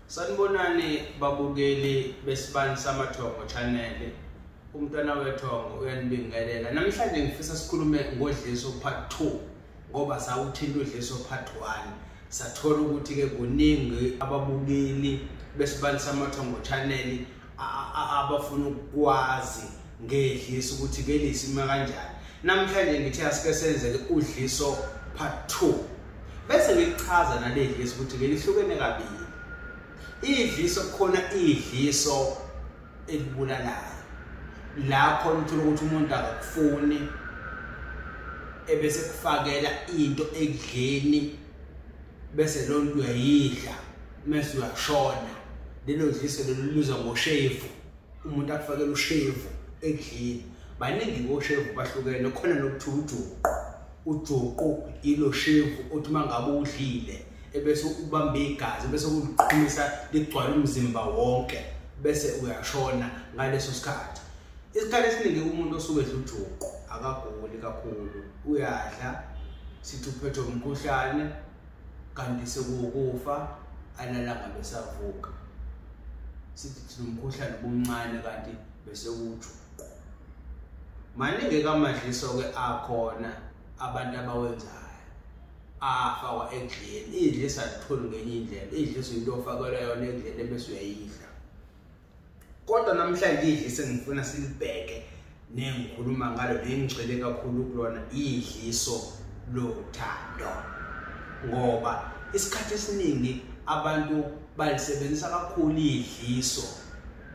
Sanibonani babukeli besibani samathongo channel. Umntwana wethongo uyanibingelela. Namhlanje ngifisa sikhulume ngodliso part 2 ngoba sawuthinta udliso part 1. Sathola ukuthi ke kuningi ababukeli besibani samathongo channel abafuna ukwazi ngedliso ukuthi ke lisima kanjani. Namhlanje ngithe asike senze ke udliso part 2. Bese ngikuchaza naledliso ukuthi ke lihlukene kabili. Idliso khona idliso elibulalayo la khona uthola ukuthi umuntu akakufuni ebese kufakela into ekudleni bese lo nto uyayidla mase uyashona. Lelo dliso lelo lubizwa ngoshevu. Umuntu akufakela ushevu ekudleni. Baningi ngoshevu bahlukene, khona nokuthiwa ujuqu. Ujuqu ilo shevu othi mangabe udlile ebese ubamba igazi bese uliqhumisa ligcwala umzimba wonke bese uyashona ngaleso sikhathi. Isikhathi esiningi umuntu osuke edla ujuqu akaguli kakhulu, uyadla sithi uphethwe umkhuhlane kanti sekuwukufa, alala ngabe savuka. Sithi thina umkhuhlane obumncane kanti bese kuwujuqu. Maningi kamadliso ke akhona abantu abawenzayo afakwa ekudleni. Idliso alitholi ngenye indlela, idliso into ofakelwa yona ekudleni ebese uyayidla. Kodwa namhlanje idliso engifuna silibheke nengikhuluma ngalo nengigxile kakhulu kulona idliso lothando, ngoba isikhathi esiningi abantu balisebenzisa kakhulu idliso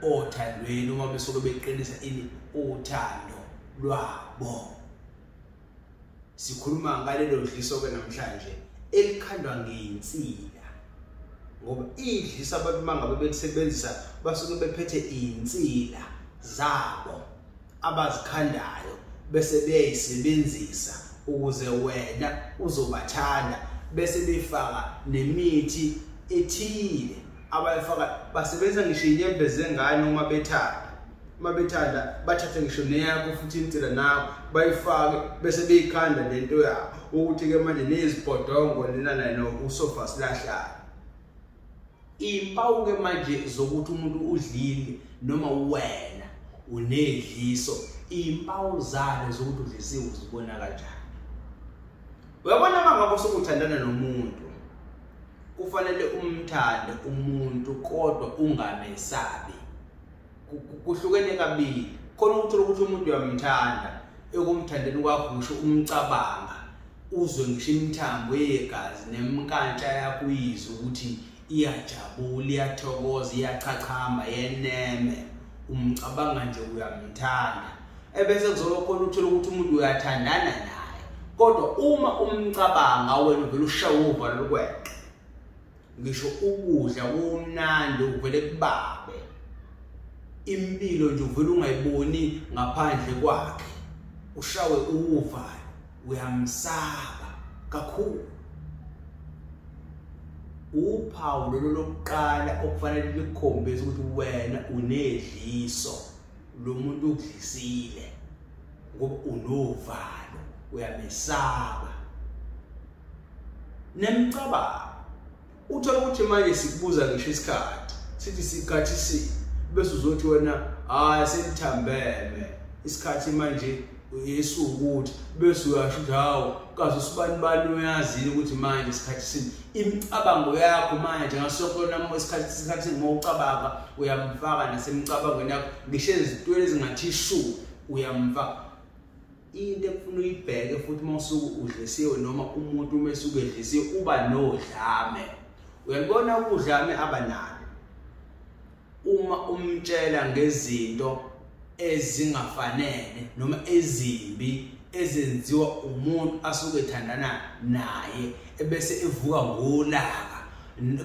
othandweni uma besuke beqinisa ini uthando lwabo. Sikhuluma ngalelo dliso ke namhlanje elikhandwa ngeinsila, ngoba idliso abantu mangabe belisebenzisa basuke bephethe insila zabo abazikhandayo bese beyisebenzisa ukuze wena uzobathanda, bese befaka nemithi ethile abayifaka. Basebenzisa ngisho inyembezi zengane uma bethanda, uma bethanda bathathe ngisho neyakho futhi insila nawe bayifake bese beyikhanda lento yabo ukuthi ke manje nezibhodongo lena no usofa silahlala. Impawu ke manje zokuthi umuntu udlile noma wena unedliso, impawu zalo zokuthi udlisiwe uzibona kanjani? Uyabona mangabe usukuthandana nomuntu, kufanele umthande umuntu kodwa ungamesabi. Kuhlukene kabili. Khona ukuthola ukuthi umuntu uyamthanda, ekumthandeni kwakho ngisho umcabanga uzwe ngisho imithambo yegazi nemkantsha yakho uyizwe ukuthi iyajabula, iyathokoza, iyachachama, yeneme. Umcabanga nje uyamthanda. Ebese kuzoba khona uthola ukuthi umuntu uyathandana naye, kodwa uma umcabanga wena uvela ushawe uvalo lokweqa. Ngisho ukudla kumnandi uvele kubabe, impilo nje uvela ungayiboni ngaphandle kwakhe, ushawe uvalo, uyamsaba kakhulu. Uphawu lolo lokuqala okufanele likukhombise ukuthi wena unedliso, lo muntu ukudlisile ngoba unovalo, uyamesaba. Nemcabango uthola ukuthi manje sikubuza ngisho isikhathi, sithi sikhathi si, bese uzothi wena hayi selithambeme isikhathi manje yesukuthi, bese uyasho ukuthi hawu kaze usibani bani uyazini ukuthi manje isikhathi sini. Imicabango yakho manje ngasokona isikhathi ngowucabanga uyamfaka nasemcabangweni yakho, ngisho ezintweni ezingathi shu uyamfaka. Into ekufuna uyibheke futhi uma usuke udlisiwe noma umuntu uma esuke edlisiwe uba nodlame. Uyalibona udlame abanalo uma umtshela ngezinto ezingafanele noma ezimbi ezenziwa umuntu asuke ethandana naye, ebese evuka ngolaka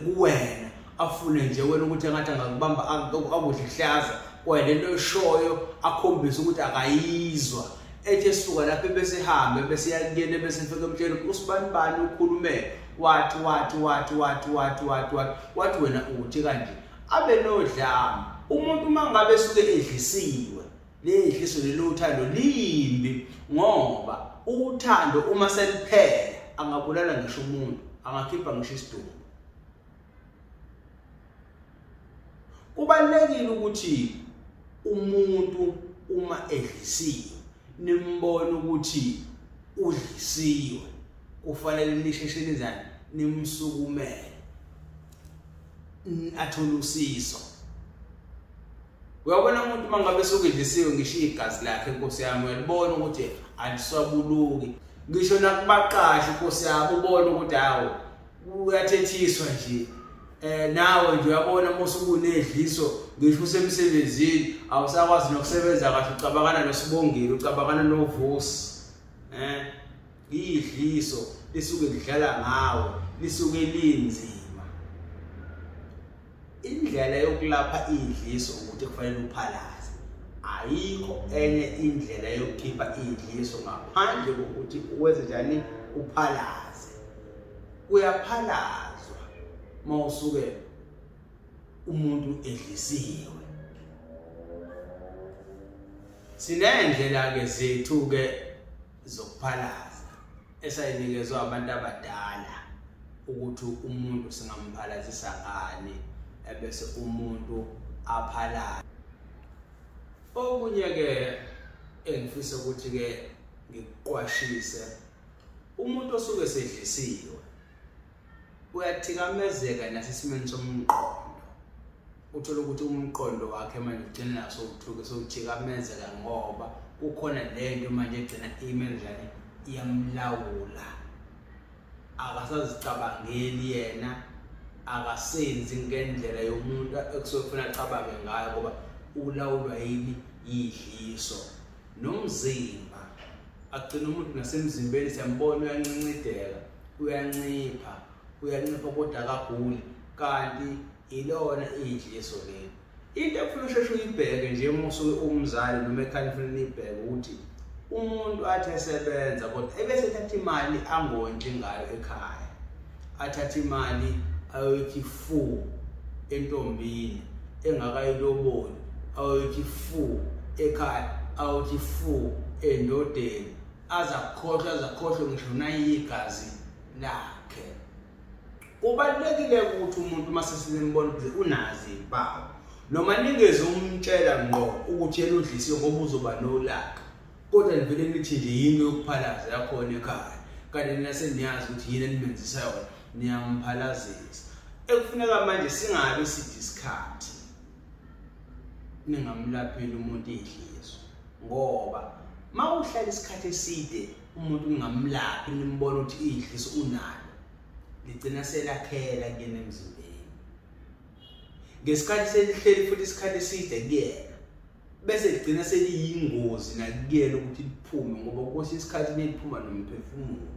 kuwena, afune nje wena ukuthi engathi angakubamba akudle ihlaza kwaye lento eshoyo akhombise ukuthi akayizwa. Ethi esuka lapho bese ehambe bese yakuyena bese efika emtshela usibani bani ukhulume wathi wathi wathi wathi wathi wathi wathi wathi wena uthi kanje. Abe nodlame umuntu uma ngabe esuke edlisiwe. Ledliso lelo uthando limbi, ngoba uthando uma seliphela angabulala ngisho umuntu, angakhipha ngisho isidumbu. Kubalulekile ukuthi umuntu uma edlisiwe nimbone ukuthi udlisiwe, kufanele nisheshe nizane nimsukumele athole usizo. Uyabona umuntu mangabe sokudlisiwe ngisho igazi lakhe Nkosi yami, uyalibona ukuthi aliswabuluki. Ngisho nakubaqashi Nkosi yami ubona ukuthi hawo uyathethiswa nje. Nawe nje uyabona mose kunedliso ngisho usemsebenzini awusakwazi nokusebenza kahle, ucabangana noSibongile, ucabangana noVusi. Idliso lisuke lidlala ngawe, lisuke linzima. Indlela yokulapha idliso ukuthi kufanele uphalaze. Ayikho enye indlela yokukhipha idliso ngaphandle kokuthi uwenze njani, uphalaze. Uyaphalazwa mawusuke umuntu edlisiwe. Sinendlela ke zethu ke zokuphalaza esayinikezwa abantu abadala ukuthi umuntu singamphalazisa ngani ebese umuntu aphalaze. Okunye ke engifisa ukuthi ke ngikuqwashise, umuntu osuke sedlisiwe uyathikamezeka nasesimeni somqondo. Uthola ukuthi umqondo wakhe manje ugcina naso uthuke sowuthikamezeka ngoba kukhona lento manje egcina imenjani iyamlawula. Akasazicabangeli yena, akasenzi ngendlela yomuntu ekusuke kufanele acabange ngayo ngoba ulawulwa yini, yidliso. Nomzimba agcina umuntu nasemzimbeni siyambona uyancincideka, uyancipha, uyancipha kodwa akaguli, kanti ilona idliso leli. Into ekufuna usheshe uyibheke nje uma usuke umzali noma ekhaya kufanele niyibheke ukuthi umuntu athi esebenza kodwa ebese ethatha imali angondli ngayo ekhaya, athathe imali ayoyithi fu entombini engakayiloboli, ayoyithi fu ekhaya, ayothi fu endodeni, azakhohlwa azakhohlwe ngisho nayigazi lakhe. Kubalulekile ukuthi umuntu uma sesimbona ukuthi unazi impawu, noma ningeze umtshela ngqo ukuthi yena udlisiwe ngoba uzoba nolaka, kodwa nivele nithi nje yini yokuphalaza yakhona ekhaya, kanti nina seniyazi ukuthi yini enimenzisa yona, niyamphalazisa. Ekufuneka manje singabe sithi isikhathi ningamlapheli umuntu idliso, ngoba mawuhlala isikhathi eside umuntu ningamlaphi nimbona ukuthi idliso unalo, ligcina selakhela kuyena emzimbeni. Ngesikhathi selihleli futhi isikhathi eside kuyena, bese ligcina seliyingozi nakuyena ukuthi liphume, ngoba kwesinye isikhathi liphuma nomphefumulo.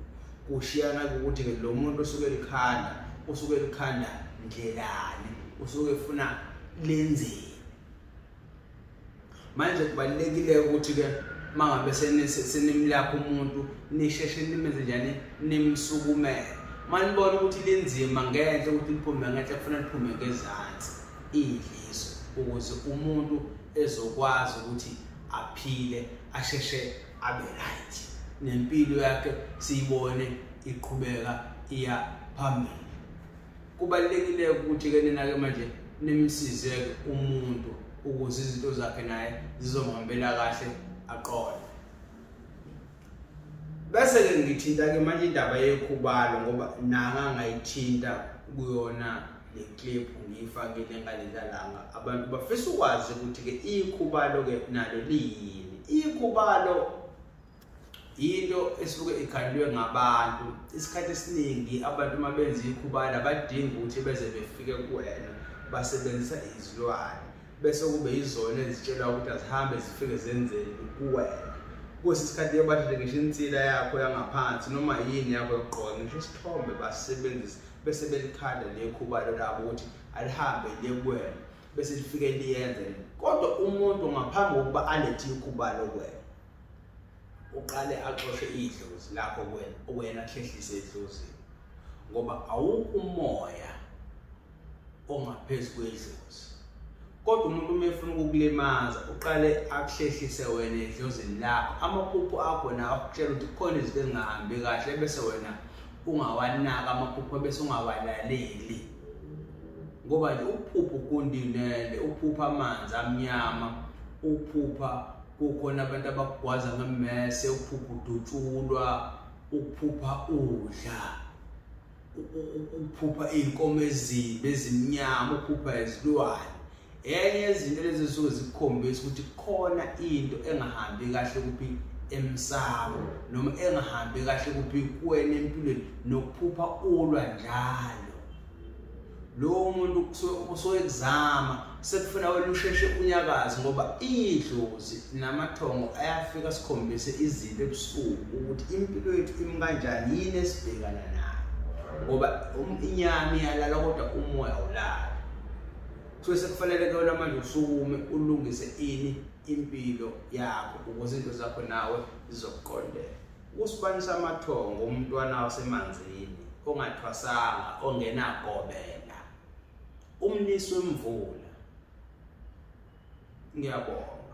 Kushiyana ukuthi ke lo muntu osuke likhanda, usuke likhanda ndlelani, usuke efuna lenzeni. Manje kubalulekile ukuthi ke mangabe senimlapha umuntu nisheshe nimenze njani, nimsukumele. Manibona ukuthi linzima ngenhla ukuthi liphume ngenhla, kufanele liphume ngezansi idliso ukuze umuntu ezokwazi ukuthi aphile, asheshe abe right, nempilo yakhe siyibone iqhubeka iya phambili. Kubalulekile ukuthi ke nina ke manje nimsize umuntu ukuze izinto zakhe naye zizomhambela kahle, aqonde. Bese ke ngithinta ke manje indaba yekhubalo ngoba nanga ngayithinta kuyona le clip ngiyifakile ngalelanga. Abantu bafisa ukwazi ukuthi ke ikhubalo ke nalo liyini. Ikhubalo into esuke ikhandwe ngabantu. Isikhathi esiningi abantu uma benza ikhubalo abadingi ukuthi beze befike kuwena, basebenzisa izilwane bese kube izona ezitshelwa ukuthi azihambe zifike zenzeni kuwena. Kwesinye isikhathi bathathe ngisho insila yakho yangaphansi noma yini yakho yokugqoka, ngisho isithombe basebenzise bese belikhanda lekhubalo labo ukuthi alihambe liye kuwena, bese lifike liyenze. Kodwa umuntu ngaphambi kokuba alethe ikhubalo kuwena, uqale axoshe idlozi lakho kuwena, wena ahlehlise idlozini, ngoba awukho umoya ongaphezu kwedlozi. Kodwa umuntu uma efuna ukukulimaza uqale akuhlehlise wena edlozini lakho, amaphupho akho nawo akutshela ukuthi kukhona izinto ezingahambi kahle, bese wena ungawanaka amaphupho, bese ungawalaleli. Ngoba nje ukuphupha ugundinele, ukuphupha amanzi amnyama, ukuphupha kukhona abantu abakugwaza ngemmese, ukuphupha udutshulwa, ukuphupha udla, ukuphupha iy'nkomo ezimbi ezimnyama, ukuphupha izilwane. Enye yezinto lezi zisuke zikukhombisa ukuthi khona into engahambi kahle kuphi emsamo, noma engahambi kahle kuphi kuwena empilweni, nokuphupha ulwa njalo. Lowo muntu usuke ekuzama, sekufuna wena usheshe unyakaze, ngoba idlozi namathongo ayafika sikhombise izinto ebusuku ukuthi impilo yethu imi kanjani, yini esibhekana nayo. Ngoba inyama iyalala kodwa umoya awulali. Kusuke sekufanele ke wena manje usukume ulungise ini impilo yakho ukuze izinto zakho nawe zizokuqondela. Usibani samathongo umntwana wasemanzini ongathwasanga, ongenagobela, umnisi wemvula. Ngiyabonga.